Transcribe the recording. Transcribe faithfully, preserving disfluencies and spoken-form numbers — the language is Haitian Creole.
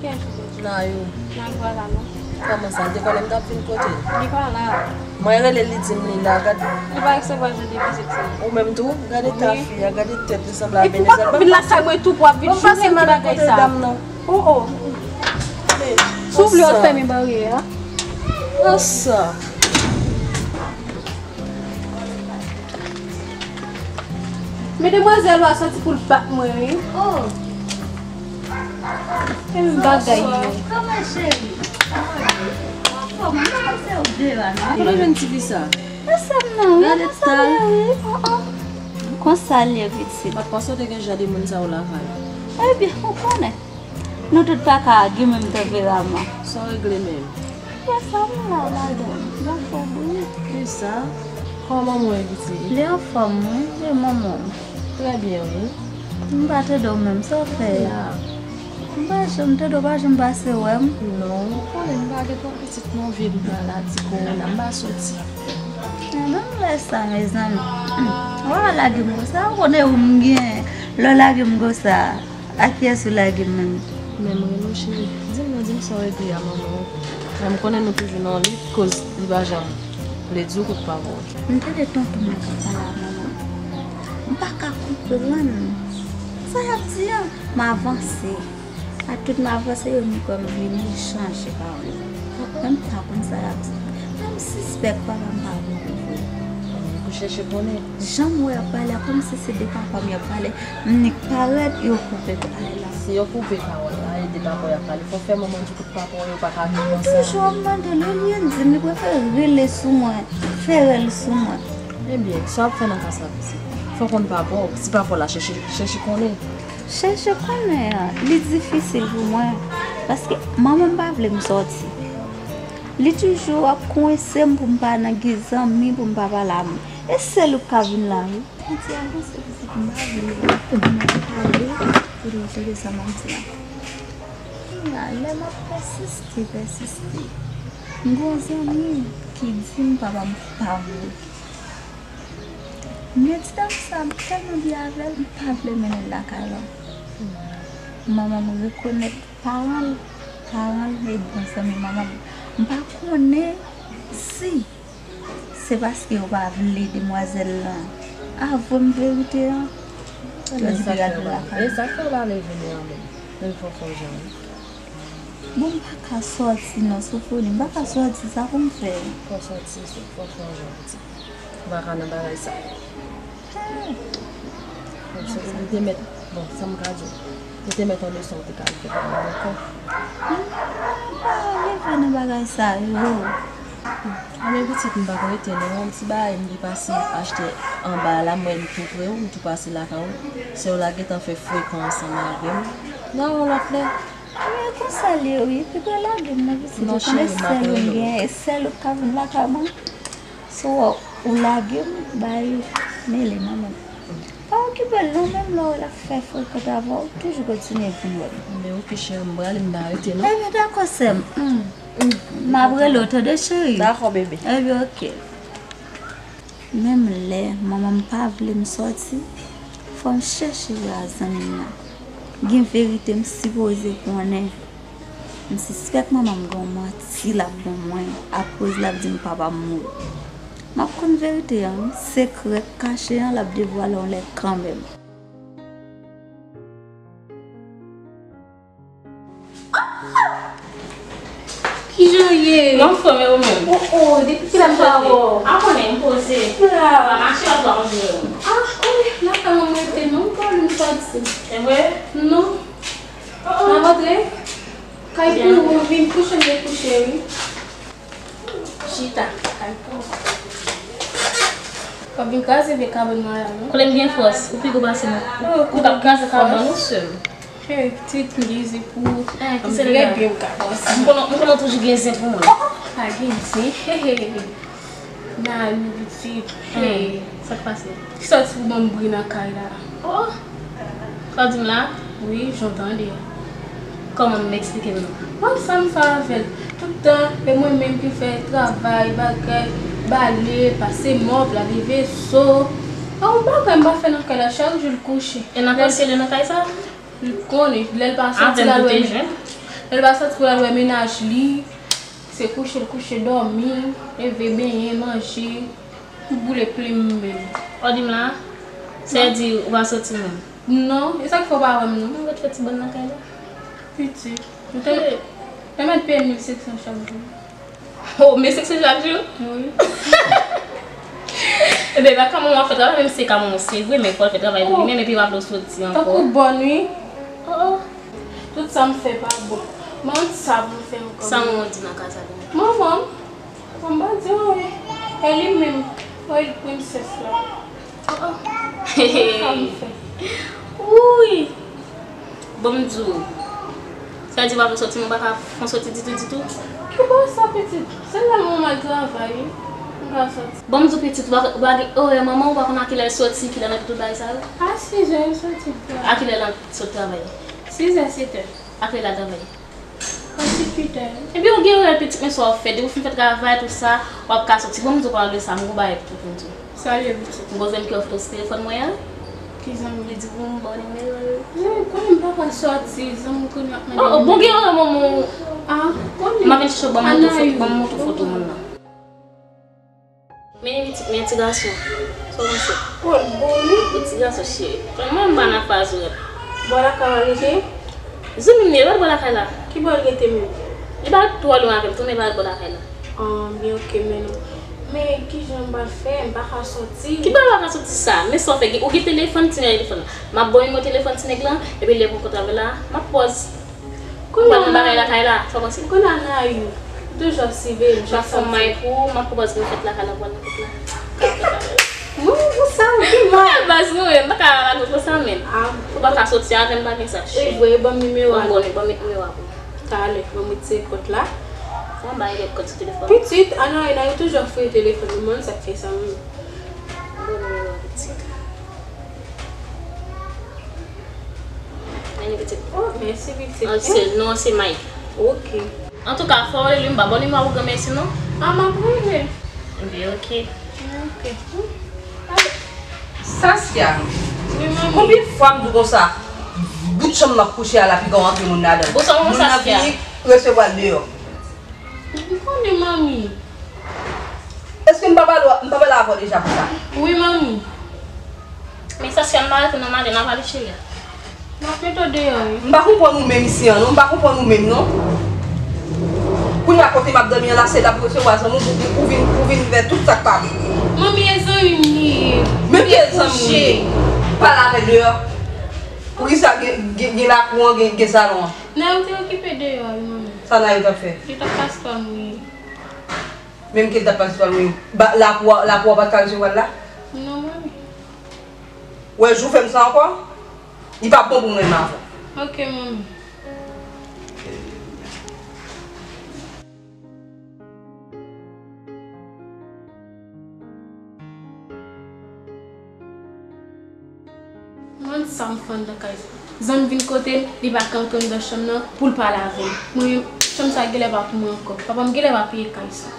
Kiyès ou se? Nayou. Nayou pa la non. Kòman sa? Li te konnen m t ap vin kote l? Li pa la. Mwen rele l, li di m li la, gad. Li pa resevwa jan de vizit sa. Ou menm tou? Gade ta fi a, gade tèt li sanble a Epi w pa Ebenezer. Ka vin lakay mwen tou pou w ap vin chire m ki bagay sa. Oh, oh. Si w vle w ap fèmen baryè a. Nan sa. Men demwazèl ou a soti pou l bat mwen, wi. Oh. E m bagay yo. Kòman cheri? Kòman se ou de la, non? Kote w jwenn ti fi sa? E sè m nan, wi. Gade konsa l ye, wi. Oh, oh. Konsa l ye, pitit. M pa t panse w te gen jan de moun sa yo lakay ou. Ebyen, ou konnen. Nou tout pa ka aji menm tanperaman. Sa w regle menm? Kiyès sa m la ladan? Bon, fò bouyi. Kisa? Kòman manman w ye, pitit? Li anfòm, wi. E manman w? Trè byen, wi. M pa tande w menm, sa w fè a? M pa janm tande w, pa janm pase wè m. Non, ou konnen m pa gen twòp pitit non, vye m pa la, ti kowona, m pa soti. Nan menm lè sa, mezanmi. Wa lage m konsa, ou konnen ou m gen. Lè w lage m konsa. A kiyès ou lage m menm? Men m rele w cheri. Di m non, di m sa w regle a manman w. Men m konnen nou toujou nan lit, koz li pa janm vle di w tout pawòl. M tande tonton m ap pale a manman m. M pa ka konprann sa y ap di an. M avanse. A tout m avanse, yo ni kò m vini chanje pawòl. Men m pa konn sa y ap di. Men m sispèk papa m pa bon pou vre. Pou chèche konnen. Jan m wè y ap pale a, kòmsi se de papa m y ap pale. M nik parèt, yo koupe pale la. Si yo koupe pawòl la, e de papa w y ap pale, fò fè manman di kout papa w yo pa ka viv ansanm. Toujou ap mande l, olye l di m li prefere rele sou mwen, fè rèl sou mwen. Ebyen, sa w ap fè nan ka sa, pitit? Fò w konn papa w, si papa w la chèche, chèche konnen. Chèche konnen an, li difisil pou mwen, paske manman m pa vle m sòti. Li toujou ap konwense m pou m pa nan gen zanmi, pou m pa pale a moun. E sèl ou k ka vin la, wi. Bondye a bon, se pitit m pa vle, pou m pa pale, pou l tande sa m ap di a. Kounye a, lè m ap pèsiste, pèsiste, m gen yon zanmi ki di m papa m pa vre. Medam sa, m tèlman byen avè l, m pa vle mennen l lakay la. Manman m rekonèt paran l, paran l e bon zanmi manman m. M pa konnen si se paske yo pa vle demwazèl lan avwe m verite an. Yo di pou y al lakay. E sa k fè w pa vle vini an menm? Men fò w fè yon jan wi. Bon, m pa ka sòti non, Sofoni, m pa ka sòti, sa pou m fè? Fò w sòti, fò w fè yon jan pitit. Ou pa ka nan bagay sa. Bon, se, li te mèt, bon, sa m ka di w. Li te mèt yon leson ou te ka fè pou mwen, dakò? M pa vle fè nan bagay sa yo. Anben pitit, m pa ka rete non, yon ti bagay m te pase achte anba la, m wè m tou pre w, m tou pase lakay ou. Sè w la gentan fè frekan ansanm avè m. Nan yon lòt lè. Men konsa l ye wi, epi pa lage m non pitit, ou konnen sèl ou m gen, e sèl ou k ka vin lakay mwen. Si w wè ou lage m, bay mele nan men m. Pa okipe l non, menm lè w wè l ap fè frekant avè w, toujou kontinye vin wè m. Men oke cheri, m prale, m pa rete non. Ebyen dakò sè m. M ap rele w tande cheri. Dakò bebe. Ebyen oke. Menm lè manman m pa vle m sòti, fò m chèche wè a zanmi m nan. Gen verite m sipoze konnen. M sispèk manman m gen yon manti l ap ban mwen akoz l ap di m papa m mouri. M ap konn verite an wi, sekrè k kache an l ap devwale yon lè kanmenm. Kijan w ye? M anfòm e ou menm? Oh oh, depi kilè m pa wè w? A konnen m poze. M la. M pa mache ap la anjou. Ah, wi, lakay mwen m rete non, m pa vle m sòti. Se vre? Non. M ap antre. Kay pou ou, vin kouche m te kouche wi. Chita, kay pou ou. W ap vin kraze vye kabann mwen la non. Kote m gen fòs? Ou pi gwo pase mwen. Ou t ap kraze kabann ou sè m. Hey, pitit, m gen zen pou ou. M trè byen, m ka pase. M konnen, m konnen w toujou gen zen pou mwen. Pa gen zen. Hey, hey, hey. Nani pitit. Hey. Sa k pase? Ki sòti pou ban m bri nan kay la. Oh! Sa w di m la? Wi, jan w tande a. Kòman m eksplike m non? Bon, sa m fè avè l? Tout tan, e mwen menm ki fè travay, bagay, bale, pase mòb, lave veso. A yon bagay m pa fè nan kay la, chak jou l kouche. E nan kòsye li nan kay sa? Li konnen, lè l pase, ti la lwen. Lè l pa soti pou l al wè mennaj li, se kouche l kouche, dòmi, leve, benyen, manje, boule plim menm. Ou di m la, sa vle di ou pa soti menm? Non, e sa k fè w pa wè m non? Mwen ret fè ti bòn nan kay la. Pitit, ou te, te mèt peye mil senk san chak jou. Oh, mil senk san chak jou? Wi. Ebyen, ba kòman w ap fè travay, menm si se kòman se vre, men fò l fè travay pou li menm, epi w ap vle w soti ankò. Tankou bòn, wi. Oh, oh. Tout sa m fè pa bon. Mwen, sa pou m fè ankò. Sa mwen di nan kay sa pou mwen? Manman m. Bon, m pa di w anyen. E li menm, Royal Princess la. Oh, oh. Sa m fè. Wouy! Bon, m di w. Sa di w pa vle soti, mwen pa ka fè w soti ditou, ditou. Ki bò sa, pitit? Se lè mwen al travay, wi. M ka soti. Bon, m di w, pitit, ou pa, ou pa gen orè manman, ou pa konn a kilè l soti, kilè l antre, tout bagay sa yo? A sizè l soti travay. A kilè l sot travay? Sizè, setè. A kilè l al travay? Kòm si pitè. Ebyen, ou gen rèl pitit, men sa w ap fè. Depi w fin fè travay, tout sa, w ap ka soti. Bon, m di w pale de sa, m gon bagay pou m di w. Sa l ye, pitit? M poze m ke w foto sou telefòn mwen an. Ki zanmi? Li di pou m ba w nimewo l. Non, konnen m pa konn sòti, zanmi konnen ap mande nimewo. Oh, oh, bon, gen yon manman. Ah, konnen. M ap vin chèche w, ban m montre w foto, ban m montre w foto moun nan. Men pitit, men ti gason. Sa w panse? Oh, l bo wi. Bon ti gason cheri. Kòman m pa nan faz ou? Bò lakay ou rete? Zanmi m ye, pa bò lakay la. Ki bò l rete menm? Li pa twò lwen avè m tou, men pa bò lakay la. Ah, byen, oke, men non. Men kijan m pral fè? M pa ka soti. Ki bò w pa ka soti sa? Men sa w fè, ou gen telefòn, ti nèg telefòn la. M ap ba w nimewo telefòn ti nèg lan, epi lè pou kontre avè l la, m ap pòz. Ou pral nan bagay lakay la, sa w panse? Kounye a Nayou toujou ap siveye m chak sa m fè. M ap fè may pou ou, m ap pwopòze nou fèt lakay la, pral nan fèt la. Ka fèt avè l. Mwen, pou sa, ou gen mal. Mwen baz nou, m pa ka lage w konsa menm. Ah. Ou pa ka soti avè m, pa gen sa, cheri. E vre, ban m nimewo a. Bon, bon, ban m nimewo a pou ou. Talè, ban m retire kòd la. Fò m bay lòt kòd sou telefòn. Pitit, a Nayou, Nayou toujou ap fouye telefòn li, mwen, sa k fè sa menm. Bon, nimewo a, pitit. Mèsi pitit. Oh, mèsi pitit. An, se, non, se Mike. Ok. Antouka, fò w rele m, m pa ba w nimewo a pou granmèsi non. Ah, m ap rele. Ebyen, ok. Ok. Saskia. Wi, manmi. Konbyen fwa m di w konsa? Bout chanm m ap kouche a la, piga w antre moun ladan l. Bout chanm ou Saskia? Moun nan vini resevwa l deyò. M konnen, manmi. Èske m pa pale, m pa pale avè w deja pou sa? Wi, manmi. Men Saskia, m pa rete nan maten, n a pale cheri a. M ap mete w deyò, wi. M pa konprann ou menm isi an, non. M pa konprann ou menm, non. Kounye a kote m ap dòmi an la, se la pou resevwa zanmi w, ou, ou vin, ou vin vè tout sa k pa bon. Manmi, e zanmi m li ye. Men ki zanmi w li ye? Pale avè l deyò. Poukisa gen, gen, gen lakou an, gen, gen salon an? Nan, ou te okipe deyò a, wi, manmi. Sa Nayou t ap fè? Li t ap pase pa m, wi. Menm ke l t ap pase pa m, wi. Ba, lakou a, lakou a pa t ka resevwa l la? Non, manmi. Wè, jou fè m sa ankò, li p ap bon pou mwen menm avè w. Ok, manmi. Mwen sa m fè anndan kay sa. Zanmi vin kote m, li pa ka antre anndan chanm nan pou l pale avè m. Mwen menm, chanm sa genlè pa pou mwen ankò. Papa m genlè pa peye kay sa.